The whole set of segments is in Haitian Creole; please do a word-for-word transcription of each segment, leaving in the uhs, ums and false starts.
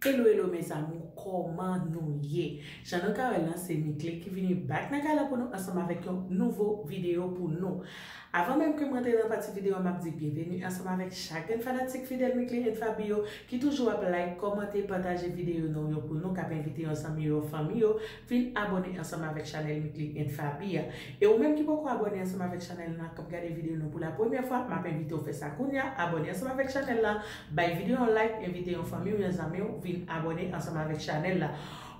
Hello, hello, mes amours, kòman nou ye? Jan nou ka wè l lan, se Mickley ki vini back nan kay la pou nou ansanm avèk yon nouvo videyo pou nou. Avan menm ke m rantre nan pati videyo a, m ap di byenveni ansanm avèk chak grenn fanatik fidèl Mickley and Faby yo ki toujou ap like, kòmante, pataje videyo nou yo pou nou, k ap envite yon zanmi yo, fanmi yo, vin abòne ansanm avèk chanèl Mickley and Faby a. E ou menm ki poko abòne ansanm avèk chanèl la, k ap gade videyo nou pou la premyè fwa, m ap envite w fè sa kounye a, abòne ansanm avèk chanèl la, bay videyo yon like, envite yon fanmi w, yon zanmi w, vin abòne ansanm avèk chanèl la.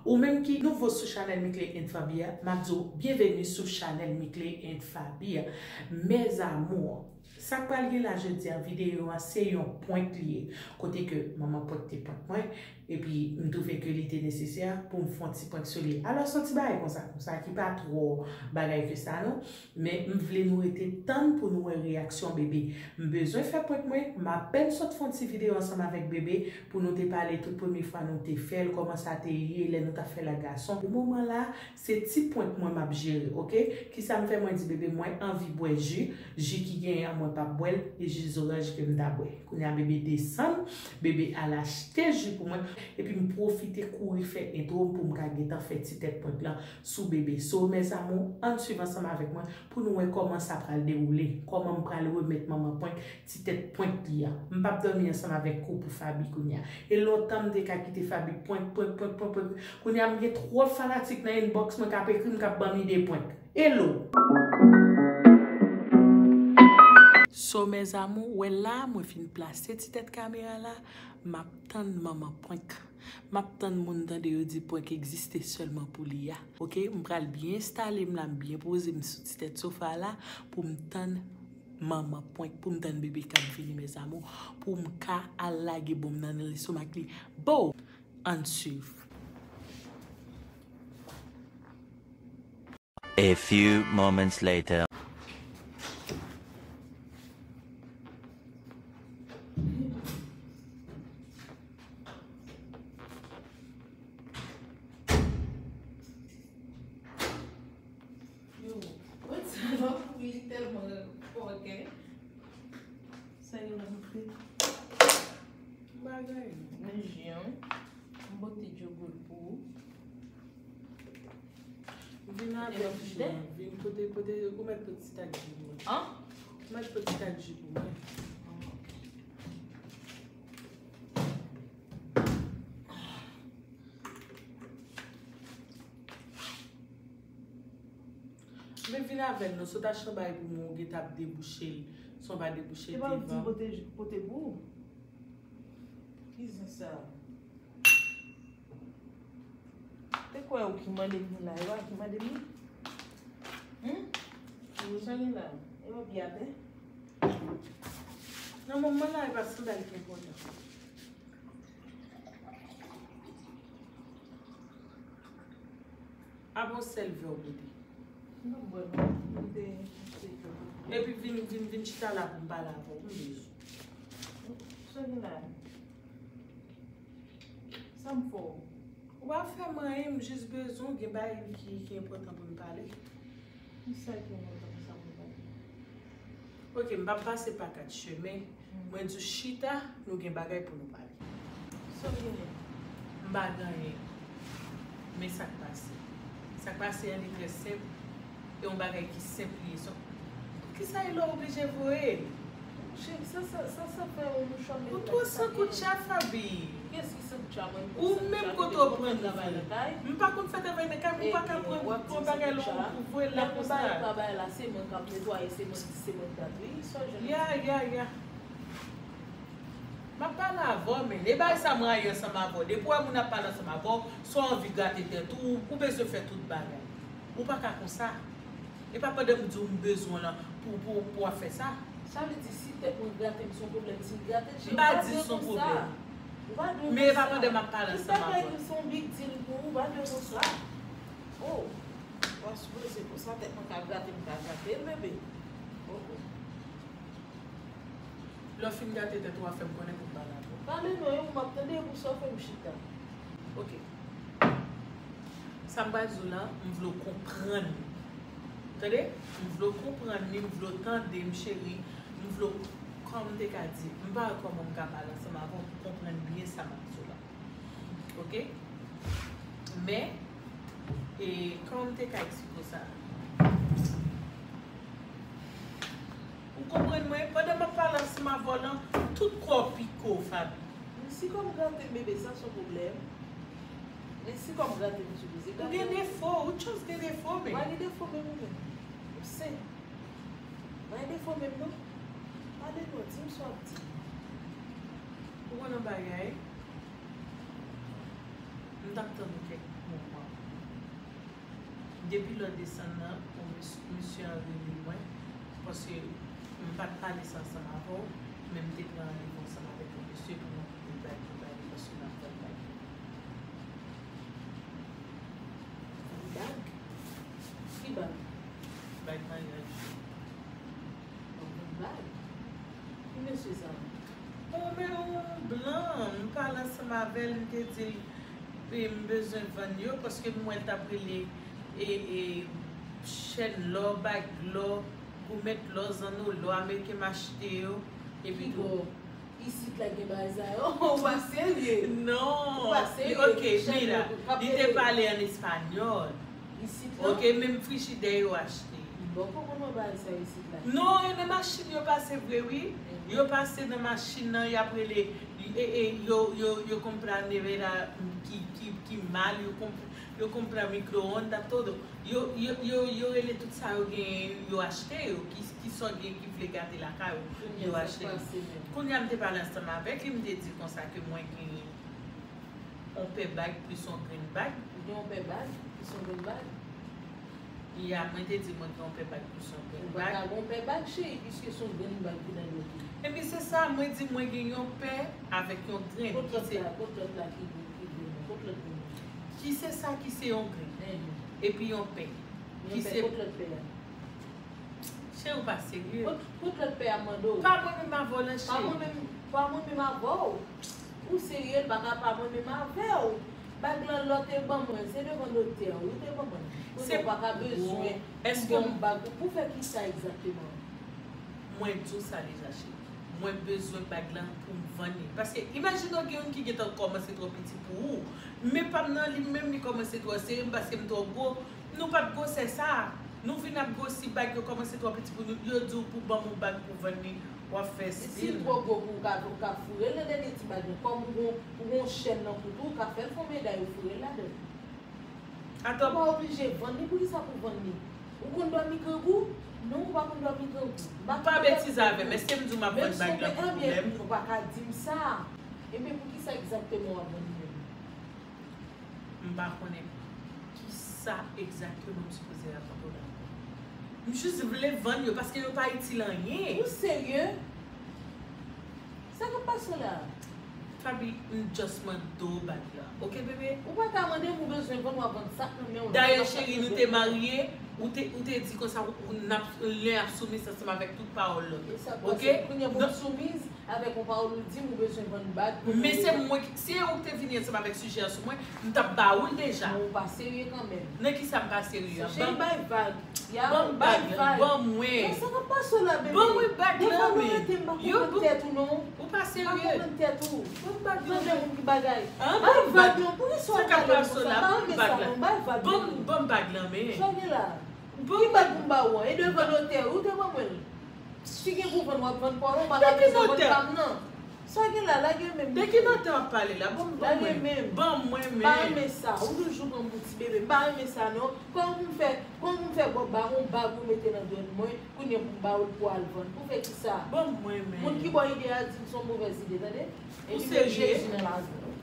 Ou menm ki nouvo sou chanèl Mickley and Faby a, m ap di w byenveni sou chanèl Mickley and Faby a. Mes amours, sa k pral gen la jodi a, videyo a, se yon prank li ye. Kote ke manman prank te prank mwen, epi m twouve ke li te nesesè pou m fè yon ti prank sou li. Alò, se yon ti bagay konsa, konsa, ki pa twò bagay ke sa, non. Men m vle nou rete tann pou nou wè reyaksyon bebe. M bezwen fè prank mwen, m apèn sot fè yon ti videyo ansanm avèk bebe pou nou te pale tout premye fwa nou te fè l, kòman sa te ye lè nou t ap fè l ak gason. Pou moman la, se ti prank mwen m ap jere, oke? Kisa m fè? Mwen di bebe mwen anvi bwè ji, ji ki genyen an mwen p ap bwè l, e ji zoranj ke m ta bwè. Kounye a bebe desann, bebe al achte ji pou mwen, epi m pwofite kouri fè entwo m pou m ka gentan fè ti tèt prank lan sou bebe. So, mes amours, ann swiv ansanm avèk mwen pou nou wè kòman sa pral dewoule, kòman m pral remèt manman prank ti tèt prank li a. M p ap dòmi ansanm avèk koup ou Faby kounye a. E lontan m te ka kite Faby prank, prank, prank, prank, prank. Kounye a m gen twòp fanatik nan inbox mwen k ap ekri m, k ap ban m ide prank. Hello! So, mes amours, wè la, mwen fin plase ti tèt kamera la, m ap tann manman prank. M ap tann moun tande yo di prank egziste sèlman pou li a. Oke, m pral byen enstale m la, m byen poze m sou ti tèt sofa la pou m tann manman prank, pou m tann bebe k ap vini, mes amours, pou m ka al lage bonm nan nan lestomak li. Bo! Ann swiv. A few moments later. Yo, wè sa va kouri tèlman fò, oke? Sa yo la, m fè. Bagay. Men ji an wi. M pote djogout pou ou. Vin avèk ji an. Vin pote, pote, ou mèt pote ti tak ji pou mwen. An? Ou mèt pote ti tak ji pou mwen. Men vin avè l non, si w ta chanbay pou mwen, ou gentan ap debouche l. Si w pa debouche l devan. Se pa ou di pote, pote pou ou? Ki zen sa? Te kwè ou ki mande m vin la, e pa ou ki mande m li? Hum? Sa gen la? E pa pye atè? Nan moman la, e pa sandal ki enpòtan. Ap yon sèl vè w pote. M p ap bwè non. M te achte vè. Epi vin, vin, vin chita la pou m pale avè w. M bezwen. Sa gen la? Sa m fè w? Ou pa fè m anyen, m jis bezwen w, gen bagay ki, ki enpòtan pou n pale. Ki sa ki enpòtan pou sa pou n pale? Oke, m p ap pase pa kat chemen. Mwen di w chita, nou gen bagay pou nou pale. Sa w genyen? M pa gen anyen. Men sa k pase. Sa k pase an li trè senp. E yon bagay ki senp li ye. Sa, poukisa Elo oblije voye l? Cheri, sa, sa, sa, sa fè yon mouchwa. Ou twò san koutcha, Faby. Kiyès ki san koutcha? Mwen, ou menm kote w pran travay nan kay. M pa konn fè travay nan kay, m pa ka pran yon bagay lè w voye l la konsa. Travay la, se mwen k ap netwaye, se mwen di, se mwen dat, wi. Ya, ya, ya. M ap pale avè w, men e bagay sa m rayi ansanm avè w. Depi w wè moun ap pale ansanm avè w, sa w anvi grate tèt ou, ou bezwen fè tout bagay. Ou pa ka konsa. E pa pandan m di w m bezwen w lan pou, pou, pou w ap fè sa. Sa vle di si tèt mwen grate m se yon pwoblèm, si m grate l, cheri, ou pa dwe konsa. Ou pa dwe konsa. Men e pa pandan m ap pale ansanm avè w. Tout bagay se yon big deal pou ou, ou pa dwe konsa. Oh, ou pa sipoze konsa, tèt mwen ka grate m ka grate l, bebe. Oh, oh. Lè w fin grate tèt ou a, fè m konnen pou m pale avè w. Pale non, e ou m ap tande, e pou sa w fè m chita. Oke. Sa m pral di w la, m vle w konprann li. Tande? M vle w konprann li, m vle w tande m, cheri. M vle w, kòm m te ka di, m pa wè kòman m ka pale ansanm avè w pou w konprann byen sa m ap di w la. Ok? Men, e, kòman m te ka eksplike w sa? Ou konprann mwen? Pandan m ap pale ansanm avè w lan, tout kò w pike w, Faby. Men si kò m grate m, bebe, sa se yon pwoblèm. Men si kò m grate m, sipoze grate w. Ou gen defo, ou just gen defo, men. Mwen gen defo menm ou menm. Ou sen. Mwen gen defo menm non. Pale non, di m sa w ap di. Ou konn yon bagay? M t ap tann ou kèk moman. Depi lè w desann nan, yon mes-, mesye an rele mwen, paske m pa t pale sa ansanm avè w, men m te pran randevou ansanm avèk yon mesye pou mwen pote bag pou bay li, paske m ap tann bag. Bag? Ki bag? Bag maryaj. Yon bon bag. Ki mesye sa? Bon, men yon blan, m pale ansanm avè l, m te di l, e, m bezwen vann yo, paske m wè l t ap rele, e, e, chèn lò, bag lò, goumèt lò, zanno lò ameriken, m achte yo, epi tou. Isit la gen bagay sa yo? Ou pa serye. Non. Ou pa serye. Ok, mira, li te pale an espanyòl. Isit la? Ok, menm frijidè yo achte. M poko konn bagay sa yo isit la. Non, e nan machin yo pase vre, wi. Yo pase nan machin nan, y ap rele, e, e, yo, yo, yo compra nevera, ki, ki, ki mal, yo konp-, yo compra microondas, todo. Yo, yo, yo, yo rele tout sa yo gen, yo achte yo, ki, ki sa gen ki vle gate lakay ou, yo achte. Kounye a, m te pale ansanm avèk li, m te di konsa ke mwen gen yon pè bag plis yon grenn bag. Ou gen yon pè bag plis yon grenn bag? Ya, mwen te di mwen gen yon pè bag plis yon grenn bag. Ou pa ka gen yon pè bag, cheri, piske se yon grenn bag ki nan do tou. Epi se sa, mwen di mwen gen yon pè avèk yon grenn. Kot lòt la, kot lòt la ki, ki grenn nan? Kot lòt grenn nan? Ki se sa ki se yon grenn. Epi yon pè. Yon pè, kot lòt pè a? Cheri, ou pa serye. Kot, kot lòt pè a mande w? Pa mwen menm avè w lan, cheri. Pa mwen menm, pa mwen menm avè w. Ou serye, l pa ka pa mwen menm avè w. Bag lan lè w te ban mwen, se devan notè wi ou te ban mwen. Kounye a ou pa ka bezwen pou ban m bag ou pou fè kisa egzakteman? Mwen di w sa deja, cheri. Mwen bezwen bag lan pou m vann li. Paske imajine w gen youn ki gentan kòmanse twò piti pou ou. Men pa m nan li menm li kòmanse twò serye m paske m twò gwo. Nou pa t gwosè sa. Nou vin ap gwosi, bag yo kòmanse twò piti pou nou. Yo di w pou ban m yon bag pou vann li, w ap fè stil. E si l twò gwo pou ou ka, ou ka foure l nan dènye ti bag lan. Kòm ou gon, ou gon chèn nan kout ou, ou ka fè l fè yon meday ou foure l ladan l. Atò. Ou pa oblije vann li, poukisa pou vann li? Ou konn dòmi grangou? Non, ou pa konn dòmi grangou. Pa betize avè m. Èske m di w m ap vann bag lan pou pwoblèm? Ou pa ka di m sa. Ebyen, poukisa egzakteman w ap vann li menm? M pa konnen kisa egzakteman m sipoze rakonte w la ankò. M jis vle vann yo paske yo pa itil anyen. Ou serye? Sa k ap pase w la? Faby, m just mande w bag la. Oke, bebe? Ou pa ka mande m, ou bezwen vann, w ap vann sa k nan men w la. Dayè, cheri, nou te marye, ou te, ou te di konsa, ou, ou n ap, len ap soumiz ansanm avèk tout pawòl lòt. Oke? Kounye a pou m soumiz? Avèk yon pawòl ou di m ou bezwen vann bag pou mwen. Men se mwen ki, si e ou ki te vini ansanm avèk sijè a sou mwen, m t ap ba ou l deja. Men ou pa serye kanmenm. Nan kisa m pa serye a? Cheri, bay vag. Ya, bay vag. Ban mwen. Men sa k ap pase w la, bebe? Ban mwen bag lan, men. Defwa nou rete, m pa konprann tèt ou non. Ou pa serye. M pa konprann tèt ou. Ban m bag lan, men. Jan de moun ki bagay. Bay vag non. Poukisa w ap pale konsa? M pa renmen sa non. Bay vag non. Ban m bag lan, men. Sa w gen la? Ki bag pou m ba ou an? E devan notè wi ou te ban mwen l. Si gen pou vann, w ap vann pa w, ou pa ka bezwen vann pa m nan. Sa gen la, lage men m. De ki notè w ap pale la? Ban m, ban mwen. Ban mwen men. M pa renmen sa. Ou toujou pran m pou ti bebe. M pa renmen sa non. Kòman pou m fè, kòman pou m fè ba w yon bag ou mete nan dwèt mwen, kounye a pou m ba w l pou w al vann? Pou fè kisa? Ban mwen men. Moun ki ba w ide a di m se yon movèz ide, tande? Epi met Jezi nan lavi w.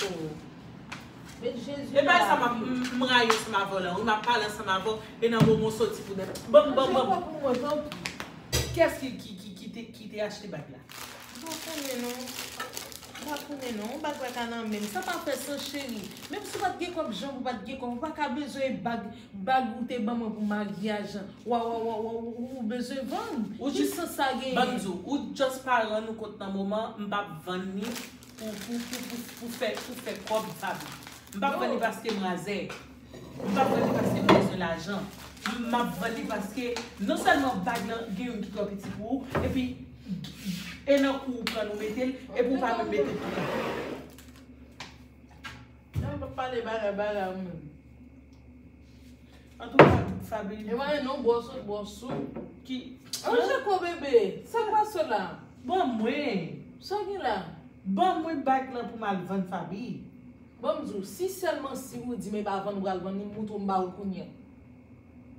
Oh. Met Jezi nan lavi w. E bagay sa m ap, m, m rayi ansanm avè w la wi, m ap pale ansanm avè w, e nan moman w soti pou nèt. Ban m, ban m, ban m. Cheri, pa pou mwen, tanpri. Kiyès ki, ki, ki, ki te, ki te achte bag la? M pa konnen non. M pa konnen non. Yon bag pa ka nan men m. Sa pa fè sans, cheri. Menm si w pa t gen kòb, jan pou w pa t gen kòb, ou pa ka bezwen bag, bag ou te ban mwen pou maryaj lan. Wa, wa, wa, wa, ou, ou bezwen vann. Ou jis, ki sans sa genyen? Ban m di w, ou just pa rann ou kont nan moman, m p ap vann li pou, pou, pou, pou, pou fè, pou fè kòb, Faby. M p ap vann li paske m razè. M p ap vann li paske m bezwen lajan. M ap vann li paske non sèlman bag lan gen youn ki twò piti pou ou, epi e nan kou ou pran l ou mete l, epi ou pa menm mete l tou. Pale bagay bagay menm. Antouka, Faby. E mwen non bò sot bò sou. Ki? Anje ko bebe. Sa k pase la? Ban mwen. Sa gen la? Ban mwen bag lan pou m al vann Faby. Ban m di w, si sèlman si ou di m e pa vann ou pral vann li, m moutre w m ba ou l kounye a.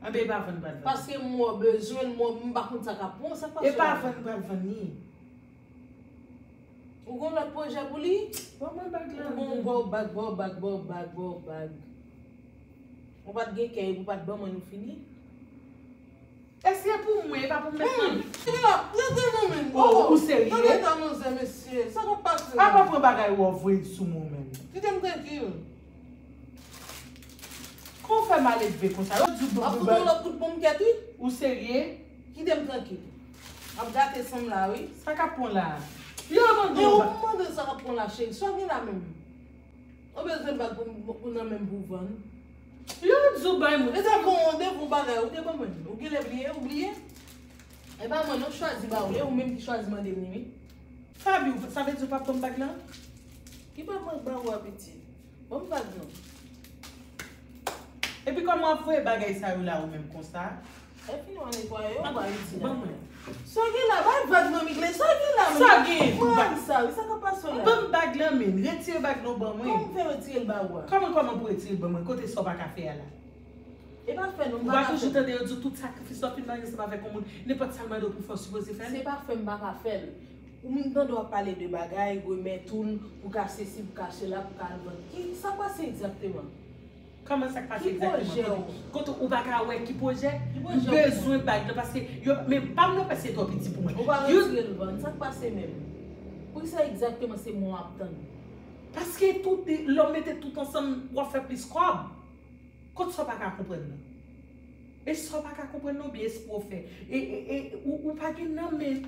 Anben e pa vann pral vann. Paske m wè w bezwen l, m wè m pa konn sa k ap pran w, sa k pase la? E pa vann pral vann li. Ou gon lòt pwojè pou li? Ban mwen bag la. Ou gon bag, bag, bag, bag, bag, bag. Ou pa t gen kè epi w pa t ban mwen nou fini? Èske pou mwen, e pa pou m mèt mwen? Kite la, kite nan men m. Oh, ou serye? Kite nan men m, mesye. Sa k ap pase la? Apa pran bagay ou voye sou mwen menm? Kite m trankil. Kòman w fè maledve konsa? Yo di w bon pou bag. M ap fout yon lòt kout ponm kèt, wi. Ou serye? Kite m trankil. M ap gate san m la, wi. Sa k ap pran la? Yo mande w. Ou mande sa k ap pran la, cheri. Sa w gen la menm? Ou bezwen bag pou, pou nan men m pou vann? Yo di w bay mwen. E sa bon, de bon bagay, ou te ban mwen. Ou genlè bliye, ou bliye? E pa mwen non k chwazi ba ou, e ou menm ki chwazi mande m li, wi. Faby, sa vle di w p ap ban m bag lan? Ki bag mwen ba ou a, pitit? Ban m bag lan. Epi kòman w ap voye bagay sa yo la ou menm konsa? E fini w al netwaye yo, ou ba Lidi la. Ban mwen. Sa gen la, bay vag nan migle, sa gen la, men. Sa gen? Mwen sa, wi, sa k ap pase la? Ban m bag lan, men. Retire bag lan ban mwen. Kòman m fè retire l ba ou a? Kòman, kòman pou retire l ban mwen? Kote sa w pa ka fè a la? E pa fè non, m pa ka fè. Ou pa toujou tande yo di w tout sakrifis lè w fin marye ansanm avèk yon moun, nenpòt sa l mande w pou fè, w sipoze fè l? Se pa fè m pa ka fè l. Ou m tande w ap pale de bagay, remèt ou l, pou ka sesi, pou ka sela, pou ka al vann. Ki, sa k pase egzakteman? Kòman sa k pase egzakteman? Kote, kote ou pa ka wè ki pwojè? M bezwen bag lan paske yo, men pa m nan pèse twò piti pou mwen. Ou pa retire l vann, sa k pase menm? Poukisa egzakteman se mwen w ap tann? Paske tout, lè w mete tout ansanm, w ap fè plis kòb. Kot sa w pa ka konprann nan? E sa w pa ka konprann nan, oubyen espre w fè? E, e, e, ou, ou pa gen nan men.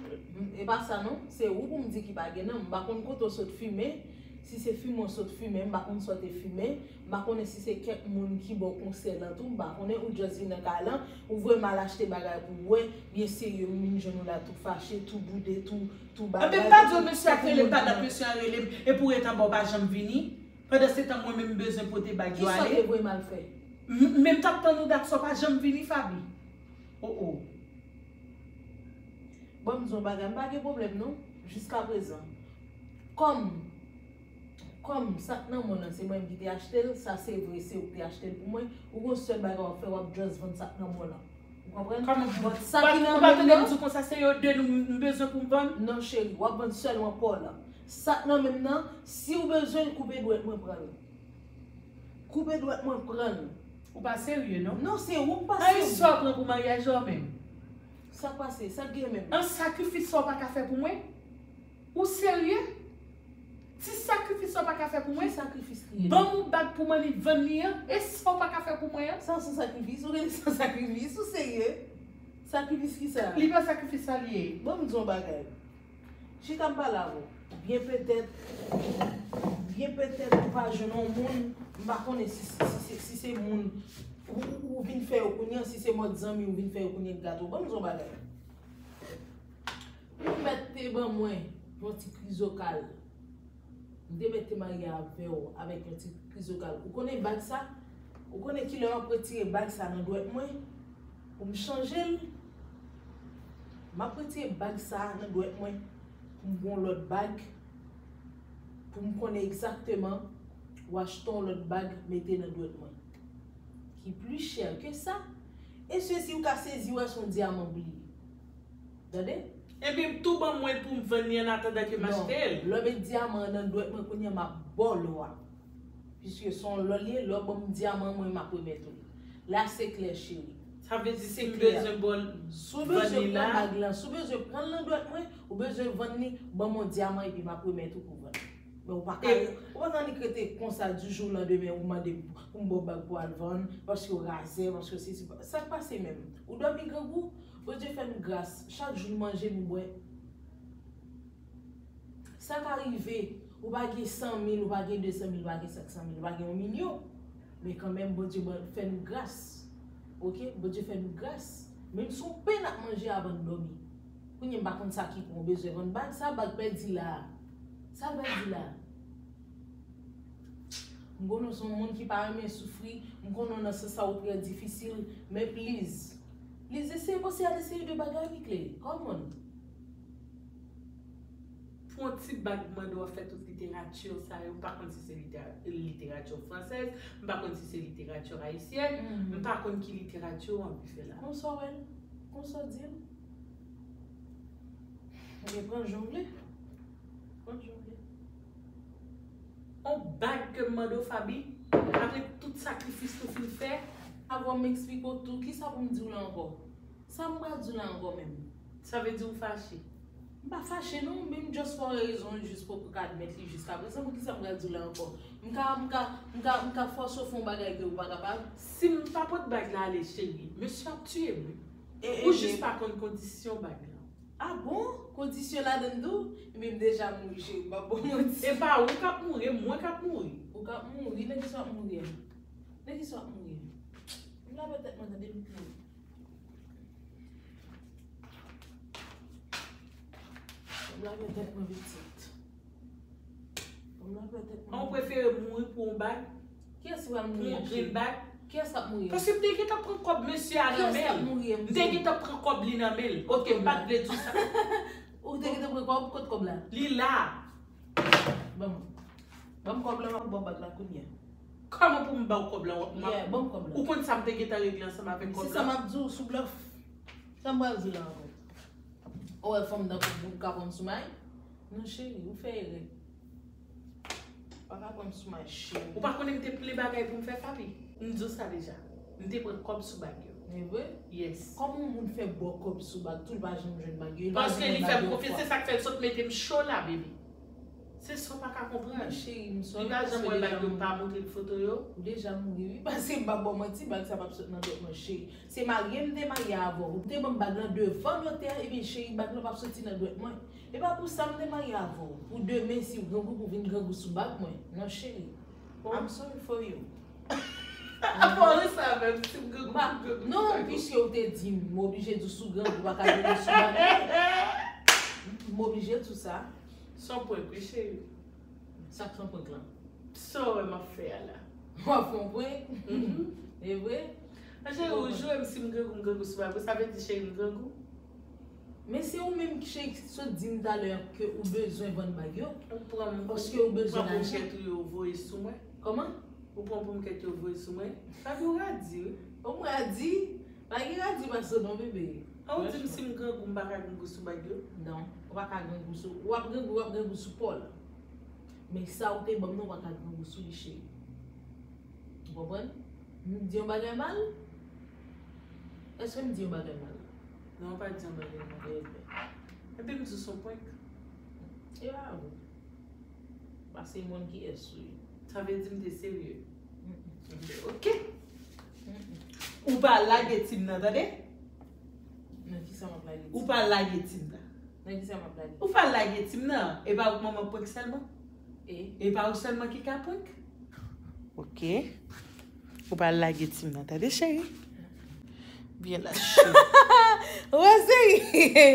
E pa sa non, se ou pou m di ki pa gen nan. M pa konn kote w sot fimen, si se fimen w sot fimen, m pa konn sa w te fimen. M pa konnen si se kèk moun ki ba w konsèy lan tou, m pa konnen, ou just vin nan kay lan, ou voye m al achte bagay pou w wè, byen serye, m vin jwenn ou la tou fache, tou boude, tou, tou bagay. Anben m pa di w mesye a k rele m, pa dat mesye a rele m, epi w ret anba w pa janm vini. Pandansetan mwen menm m bezwen pote bag yo ale. Kisa w te voye m al fè? M, men m t ap tann ou dat sa w pa janm vini, Faby. Oh, oh. Bon, m di yon bagay, m pa gen pwoblèm non, jiskaprezan. Kòm, kòm sa k nan men w lan se mwen menm ki te achte l, sa se vre, se ou ki te achte l pou mwen, ou gon sèl bagay w ap fè, w ap just vann sa k nan men w lan. Ou konprann? Kòman? But sa ki nan men m nan, ou pa tande m di w konsa se yo de nou m bezwen pou m vann? Non, cheri, w ap vann sèlman pa w lan. Sa k nan men m nan, si w bezwen l, koupe dwèt mwen pran l. Koupe dwèt mwen pran l. Ou pa serye, non? Non, se ou k pa serye. An sa w pran pou maryaj la menm? Sa k pase? Sa k gen menm? An sakrifis sa w pa ka fè pou mwen? Ou serye? Ti sakrifis sa w pa ka fè pou mwen? Ki sakrifis li ye? Ban m yon bag pou m annik vann li an, e sa w pa ka fè pou mwen an? Sa se sakrifis? Ou rele sa sakrifis? Ou serye? Sakrifis ki sa? Li pa sakrifis sa li ye. Ban m di w yon bagay. Chita m pale avè w. Byen petèt, byen petèt ou pa jwenn yon moun, m pa konnen si, si, si, si se moun ou, ou, ou vin fè yo kounye an, si se mòd zanmi ou vin fè yo kounye an k gate w. Ban m di w yon bagay. Ou mèt te ban mwen yon ti krizokal. M te mèt te marye avè w avèk yon ti krizokal. Ou konnen bag sa? Ou konnen kilè m ap retire bag sa nan dwèt mwen pou m chanje l? M ap retire bag sa nan dwèt mwen pou m gen yon lòt bag, pou m konnen egzakteman w achte yon lòt bag mete nan dwèt mwen ki pli chè ke sa. E se si w ka sezi wè se yon dyaman m bliye. Tande? Ebyen, tou ban mwen l pou m vann li annatandan ke m achte l. Non. Lè w met dyaman an nan dwèt mwen kounye a, m ap ba w lò a. Piske se yon lò l ye, lè w ban m dyaman an, mwen, m ap remèt ou l. La, se klè, cheri. Sa vle di si m bezwen ba w l, vann li la? Si w bezwen pran bag lan, si w bezwen pran l nan dwèt mwen, ou bezwen vann li, ban m yon dyaman epi m ap remèt ou pou vann. Men ou pa ka, ou pa ka annik rete konsa du jour au lendemain, ou mande pou m ba w bag pou al vann, paske w razè, paske sesi, sa k pase menm? Ou dòmi grangou? Bondye fè nou gras, chak jou nou manje, nou bwè. Sa ka rive, ou pa gen san mil, ou pa gen de san mil, ou pa gen senk san mil, ou pa gen yon milyon. Men kanmenm, Bondye ban, fè nou gras. Oke? Bondye fè nou gras. Menm si yon pen n ap manje avan n dòmi. Kounye a m pa konn sa ki pran w bezwen vann bag sa, bag pèdi la. Sa l pèdi la? M konnen w se yon moun ki pa renmen soufri. M konnen w nan sans sa ou trè difisil. Men please, please, eseye panse a de seri de bagay, wi, Clay. Come on. Pou yon ti bag mande w ap fè tout literati sa yo, m pa konn si se litera- literati fransèz, m pa konn si se literati ayisyèn, m pa konn ki literati w anvi fè la. Konsa w wè l, konsa w di l. Ebyen, pran l jan w vle. Pran l jan w vle. On bag ke m mande w, Faby, apre tout sakrifis nou fin fè. Avan m eksplike w tou, kisa pou m di w la ankò? Sa m pral di w la ankò menm? Sa vle di ou fache? M pa fache non, men m just fè w rezon jis pou w ka admèt li jiska prezan. Poukisa m pral di w la ankò? M ka, m ka, m ka, m ka fòse w fè yon bagay ke ou pa kapab? Si m pa pot bag la ale, cheri, mesye ap tiye m, wi. E, e, Ou jis men pa konn kondisyon bag la. Ah bon? Kondisyon ladann tou? Ebyen m deja mouri, cheri, m p ap ba w manti. E pa ou k ap mouri, e mwen k ap mouri. Ou k ap mouri? Nan kisa w ap mouri a? Nan kisa w ap mouri a? M lave tèt mwen tande m mouri. M lave tèt mwen pitit. Ban m lave tèt mwen. Ou prefere mouri pou yon bag? Kiyès ki pral mouri an, cheri? Pou yon grenn bag? Kiyès k ap mouri an? Paske m te gentan pran kòb mesye a nan men l. Kiyès k ap mouri an, mesye? M te gentan pran kòb li nan men l. Ok, m pa t vle di w sa. Ou te gentan pran kòb? Kot kòb la? Li la. Ban m. Ban m kòb la, m ap ba w bag la kounye a. Kòman pou m ba w kòb la? W ap, m ap Yeah, ban m kòb la. Ou konn sa m te gentan regle ansanm avèk kòb la? Se sa m ap di w sou blòf. Sa m pral di w la ankò? Ou wè fanm tankou w ka pran m sou may? Non, cheri, ou fè erè. Pa ka pran m sou may, cheri. Ou pa konnen m te plen bagay pou m fè, Faby? M di w sa deja. M te pran kòb sou bag yo. E vre? Yes. Kòman yon moun fè ba w kòb sou bag, tou l pa janm jwenn bag yo? Paske li fè m konfyans, se sa k fè l sot mete m cho la, baby. Se sa w pa ka konprann. Men cheri, m sòry. Li pa janm wè bag yo, m pa montre l foto yo. Ou deja mouri, wi. Paske m p ap ba w manti, bag sa p ap sot nan dwèt mwen, cheri. Se marye m te marye avè w. Ou te ban m bag lan devan notè, ebyen cheri, bag lan p ap soti nan dwèt mwen. E pa pou sa m te marye avè w. Pou demen, si w grangou, pou w vin grangou sou bag mwen. Non, cheri. I'm sorry for you. Apa w sa menm, si m grangou, m grangou sou bag ou? Non, piske w te di m, m oblije di w si w grangou, w pa ka grangou sou bag mwen. M oblije di w sa. Se yon prank, wi, cheri. Sa k se yon prank lan? Sa w wè m ap fè a la? W ap fè yon prank? Mhm. E vre? A, cheri, ou jwe m, si m grangou, m grangou sou bag ou, sa vle di, cheri, m grangou? Men se ou menm ki, cheri, ki sot di m talè ke ou bezwen vann bag yo. Ou pran m, paske ou bezwen lajan. Ou pran pou m kèt ou yo voye sou mwen. Kòman? Ou pran pou m kèt yo voye sou mwen. Sa di w radi, wi. Ou m radi? Pa gen radi pase w non, bebe. An, ou di m si m grangou, m pa ka grangou sou bag yo? Non, ou pa ka grangou sou, w ap grangou, w ap grangou sou pa w la. Men sa ou te ban m nan, ou pa ka grangou sou li, cheri. Ou konprann? M di yon bagay mal? Èske m di yon bagay mal? Non, ou pa di yon bagay mal. Ebyen. Epi m di w se yon prank. E pa vre. Pase moun ki ès ou ye. Sa vle di m te serye. Mm-mm. Ok. Mm-mm. Ou pa lage Tim nan, tande? Nan kisa m ap lage Tim? Ou pa lage Tim nan. Nan kisa m ap lage? Ou pa lage Tim nan. E pa ou k manman prank sèlman? E? E pa ou sèlman ki ka prank? Ok. Ou pa lage Tim nan, tande, cheri? Byen la, cheri. Ou pa serye.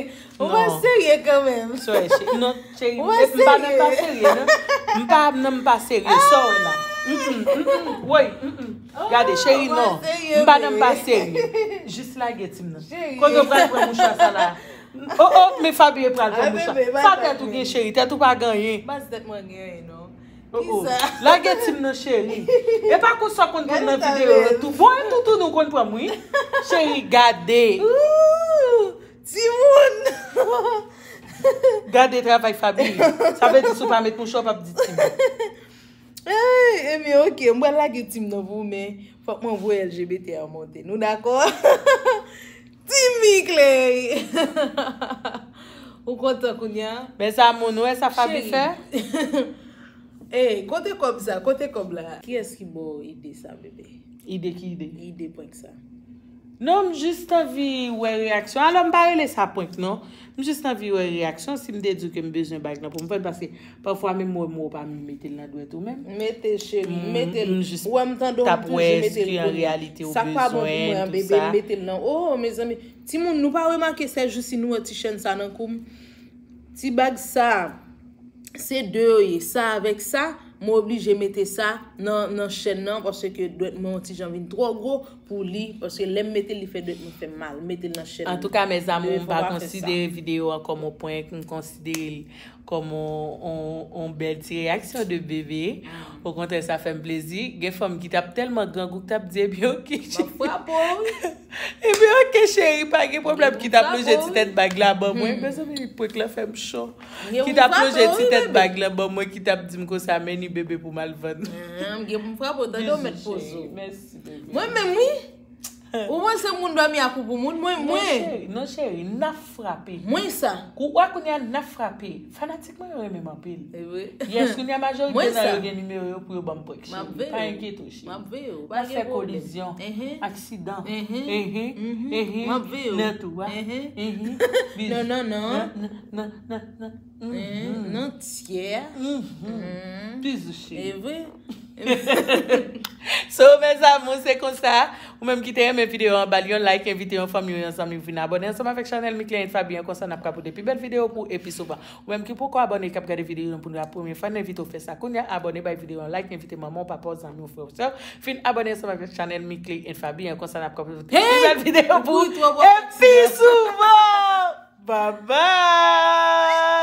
Ou pa serye kanmenm. Sorry, cheri. Non, cheri. Ou pa serye. M pa nan pa serye, non. M pa nan m pa serye. Sa w wè la. Mm-mm, mm-mm. Woy, mm-mm. Gade, cheri, non. M pa nan m pa serye. Jis lage Tim nan. Kote w pral pran mouchwa sa la? Oh, oh, men Fabie pral pran mouchwa. Sa tèt ou gen, cheri? Tèt ou pa gen anyen. Baz, tèt mwen gen anyen, non. Oh, oh. Lage Tim nan, cheri. E pa konsa w konn pran m nan videyo yo tou. Bon, e toutou nou konn pran m, wi. Cheri, gade. Ooh, timoun. Gade travay Fabie. Sa vle di si w pa met mouchwa, w p ap di Tim. Ey, ebyen, ok, m pral lage Tim nan pou ou, men fòk mwen voye L G B T a monte. Nou dakò? Timi Clay! Ou kontan kounye a? Mes amours, nou wè sa Fabie fè? Ey, kote kòb sa? Kote kòb la? Kiyès ki ba w ide sa, bebe? Ide ki ide? Ide prank sa. Non, m jis anvi wè reyaksyon. Alò, m pa rele sa prank, non. M jis anvi wè reyaksyon. Si m te di w ke m bezwen bag lan pou m fè l, paske pafwa menm mwen, mwen pa menm mete l nan dwèt ou menm. Mete l, cheri, mete l. Ou wè m tande w, m toujou mete l pou li. Sa k pa bon pou mwen an, bebe, m mete l nan. Oh, mezanmi. Timoun, nou pa remake sèjousi nou wè ti chèn sa nan kou m? Ti bag sa, se de yo ye. Sa avèk sa, Mwen oblije mete sa nan, nan chèn nan, paske dwèt mwen yon ti jan vin twò gwo pou li, paske lè m mete l, li fè dwèt mwen fè m mal. M mete l nan chèn nan. Antouka, mezanmi, m pa konsidere videyo a kòm yon prank, m konsidere l kòm yon, yon, yon bèl ti reyaksyon de bebe. Okontrè, sa fè m plezi. Gen fanm ki t ap tèlman grangou ki t ap di, ebyen, oke. M ap frape w, wi. Ebyen, oke, cheri, pa gen pwoblèm. Ki t ap lonje ti tèt bag la ban mwen. Mezanmi, prank la fè m cho. Ki t ap lonje ti tèt bag la ban mwen, ki t ap di m konsa, men ni bebe pou m al vann. M gen pou m frape w, tande w mèt poze w. Mèsi, bebe. Mwen menm, wi. Ou panse moun dòmi ak ou pou moun? Mwen, mwen. Non, cheri, n ap frape. Mwen sa. Kou, wè kounye a n ap frape. Fanatik mwen yo renmen m anpil. Yes, kounye a majorite nan yo gen nimewo yo pou yo ban m prank, cheri. Pa enkyete w, cheri. M ap veye w. Pa gen pwoblèm. N ap fè kolizyon, aksidan. M ap veye w. Nan tou, wa. Non, non, non. Nan, nan, nan, nan. Nan tyè. Bizou, cheri. E vre. So, mes amours, se konsa. Ou menm ki te renmen videyo an, ba l yon like, envite yon fanmi ou, yon zanmi ou vin abòne ansanm avèk chanèl Mickley and Fabien, konsa n ap ka pote pi bèl videyo pou ou epi souvan. Ou menm ki poko abòne, k ap gade videyo nou pou la premyè fwa, n envite w fè sa kounye a, abòne, bay videyo an like, envite manman w, papa w, zanmi w, frè w, sè w, vin abòne ansanm avèk chanèl Mickley and Fabien, konsa n ap ka pote pi bèl videyo pou ou epi souvan. Bye bye!